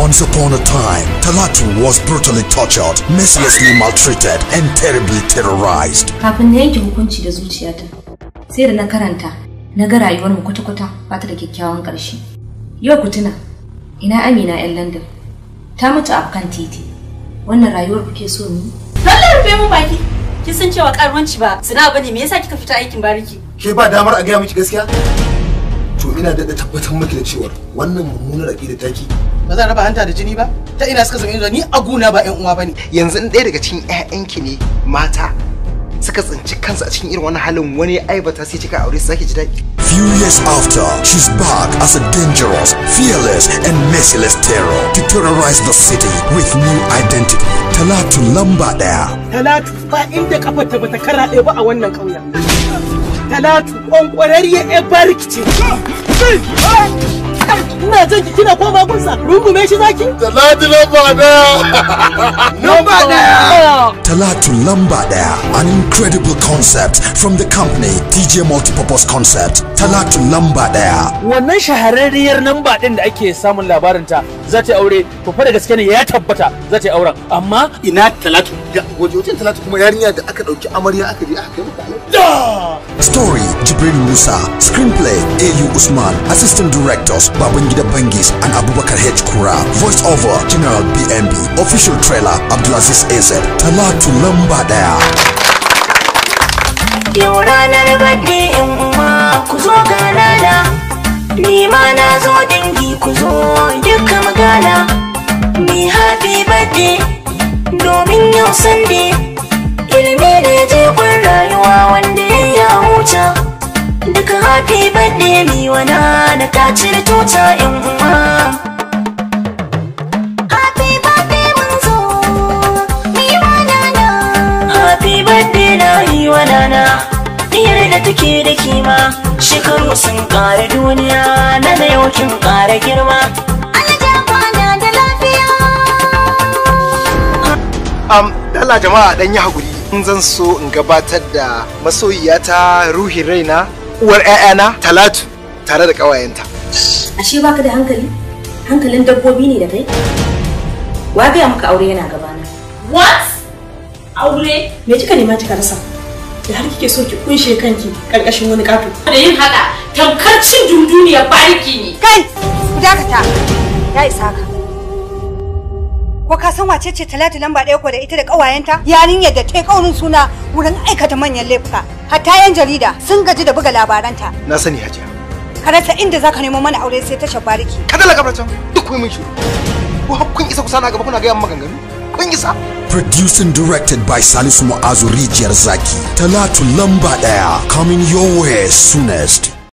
Once upon a time, Talatu was brutally tortured, mercilessly maltreated, and terribly terrorized. Kafin na yanke hukunci da zuciyata, sai da na karanta, na ga rayuwarmu kwata-kwata ba ta da kyakkyawan ƙarshe. Yau ku tuna, ina Amina 'yan London. Ta mutu a kan titi. Wannan rayuwar kuke so mu? Lallai rufe mu baki. Kin san cewa karuwanci ba sana'a bane, me yasa kika fita aikin bariki? Ke ba damar a gaya miki gaskiya? To ina daɗa tabbatar miki da cewa wannan mummunar aƙida taki. Ba zan raba hanta da jini ba? Ta ina suka zama ni a guna ba ƴan uwa bane. Yanzu in ɗaya daga cikin ƴaƴanki ne mata suka tsinci kansu a cikin irin wannan halin wani aibata sai kika aure su zaki ji daɗi. Few years after, she's back as a dangerous, fearless, and merciless terror to terrorize the city with new identity. Talatu lamba ɗaya. Talatu ba inda kafarta bata karaɗe ba a wannan ƙauyen. Talatu ƙwanƙwararriyar ƴar bariki ce. Ina jan ki kina koma gunsa, rungume shi zaki? Talatu lamba ɗaya! Lamba ɗaya! Talatu lamba ɗaya, an incredible concept from the company TJ Multipurpose Concept. Talatu lamba ɗaya. Wannan shahararriyar namba ɗin da ake samun labarinta za ta yi aure, to fa da gaske ne ya tabbata za ta yi auren, amma ina Talatu? Wajewacin Talatu kuma yarinya da aka ɗauki amarya aka je aka kai mata. Story Jibril Musa, screenplay AU Usman, assistant directors Babangida Bangis and Abubakar H. Kura, voice over General BNB, official trailer Abdulaziz AZ, Talatu lamba ɗaya. Yau ranar birthday yan uwa ku zo ga rana, ni ma na zo dangi ku zo duka magana. Mi happy birthday domin yau Sunday, ilimi ne jigon rayuwa wanda ya huta. Duka happy birthday mi wana na ta cire tuta yan uwa. Happy birthday mun zo, mi wana na. Happy birthday na yi wa nana, diyar da take da kima, shekaru sun ƙara duniya, na da yau kin ƙara girma. Alja kwana da lafiya. Dala jama'a dan yi hakuri. In zan so in gabatar da masoyiyata ruhin raina, uwar 'ya'yana Talatu tare da ƙawayenta. Ashe baka da hankali? Hankalin dabbobi ne da kai? Wa gaya maka aure yana gabana? What? Aure? Me kika nema kika rasa? Da har kike so ki kunshe kanki karkashin wani ƙato. Da yin haka tamkar cin dunduniyar bariki ne. Kai, ku dakata. Ya isa haka. Ko ka san wace ce Talatu lamba ɗaya ko da ita da ƙawayenta? Yarinyar da ta yi ƙaurin suna wurin aikata manyan laifuka. Hatta 'yan jarida sun gaji da buga labaranta. Na sani Hajiya. Ka rasa inda zaka nemo mana aure sai tashar bariki. Kada la kabarcan duk kun min shiru. Ko har kun isa kusa na gaba kuna gaya min maganganu? Kun isa? Produced and directed by Salisu Mu'azu Rijiyar Zaki. Talatu lamba ɗaya coming your way soonest.